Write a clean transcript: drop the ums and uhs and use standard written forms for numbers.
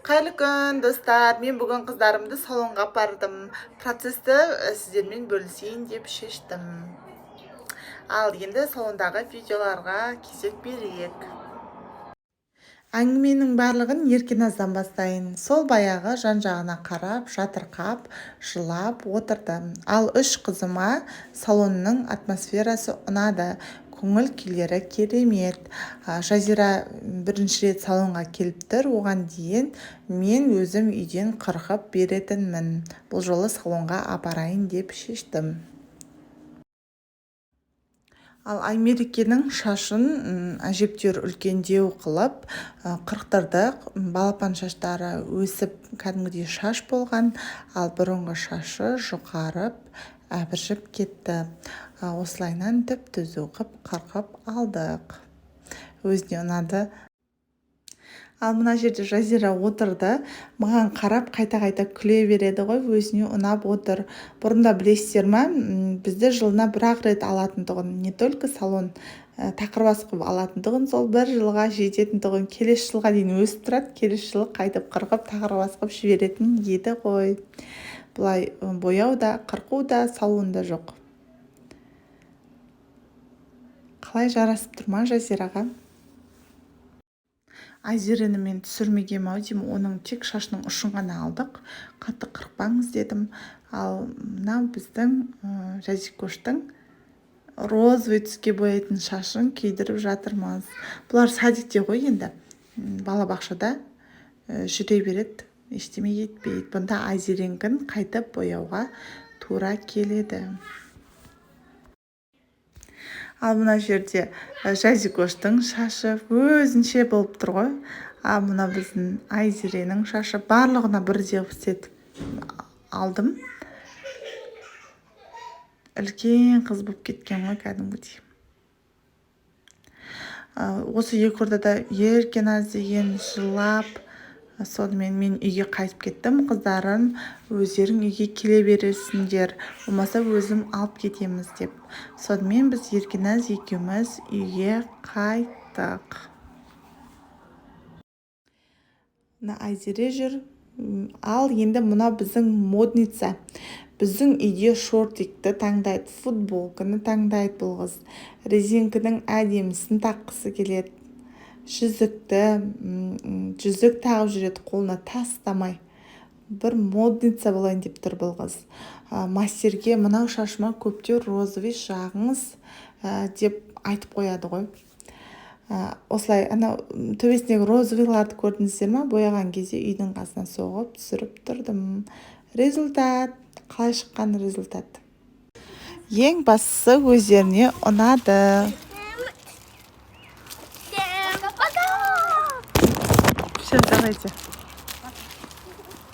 Қайырлы күн, достар! Мен бүгін қыздарымды салонға апардым. Процесті сіздермен бөлісейін деп шештім. Ал енді салондағы видеоларға кезек берейік. Әңгіменің барлығын Еркеназдан бастайын. Сол баяғы жан-жағына қарап, жатырқап, жылап отырды. Ал үш қызыма салонның атмосферасы ұнады, көңіл күйлері керемет. Жазира бірінші рет салонға келіп тұр. Оған дейін мен өзім үйден қырқып беретінмін. Бұл жолы салонға апарайын деп шештім. Ал Аймерекенің шашын әжептәуір үлкендеу қылып қырықтырдық. Балапан шаштары өсіп, кәдімгідей шаш болған, ал бұрынғы шашы жұқарып, әбіржіп кетті. Осылайынан түп түзу қып қырқып алдық. Өзіне ұнады. Ал мына жерде Жазира отырды, маған қарап қайта-қайта күле береді ғой, өзіне ұнап отыр. Бұрында, білесіздер ма, бізді жылына бір-ақ рет алатын тұғын, не только салон, тақырбас қылып алатын тұғын, сол бір жылға жететін тұғын. Келесі жылға дейін өсіп тұрады, келесі жылы қайтып қырқып, тақырбас қылып жіберетін еді ғой. Былай бояу да, қырқу да, салон да жоқ. Қалай, жарасып тұр ма Жазираға? Айзерені мен түсірмегенмін ау деймін, оның тек шашының ұшын ғана алдық. Қатты қырықпаңыз дедім. Ал мынау біздің Жазикоштың розовый түске бояйтын шашын кидіріп жатырмыз. Бұлар садикте ғой енді, балабақшада жүре береді, ештеме етпейді. Бұнда Айзеренікін қайтып бояуға тура келеді. Ал мына жерде Жазикоштың шашы өзінше болып тұр ғой. Ал мына біздің Айзеренің шашы. Барлығына бірдей қылып істетіп алдым. Үлкен қыз болып кеткен ғой кәдімгідей. Осы екі ортада Еркеназ деген жылап, сонымен мен үйге қайтып кеттім. Қыздарым, өздерің үйге келе бересіңдер, болмаса өзім алып кетеміз деп. Сонымен біз Еркеназ екеуміз үйге қайттық. Мына Айзере жүр. Ал енді мына біздің модница. Біздің үйде шортикті таңдайды, футболканы таңдайды бұл қыз. Резинкінің әдемісін таққысы келеді. Жүзікті, жүзік тағып жүреді қолына тастамай. Бір модница болайын деп тұр бұл қыз. Мастерге мынау шашыма көптеу розовый жағыңыз деп айтып қояды ғой. Осылай анау төбесіндегі розовыйларды көрдіңіздер ма? Бояған кезде үйдің қасына соғып түсіріп тұрдым. Результат қалай шыққан, результат? Ең бастысы, өздеріне ұнады. Всем пока! Все, давайте.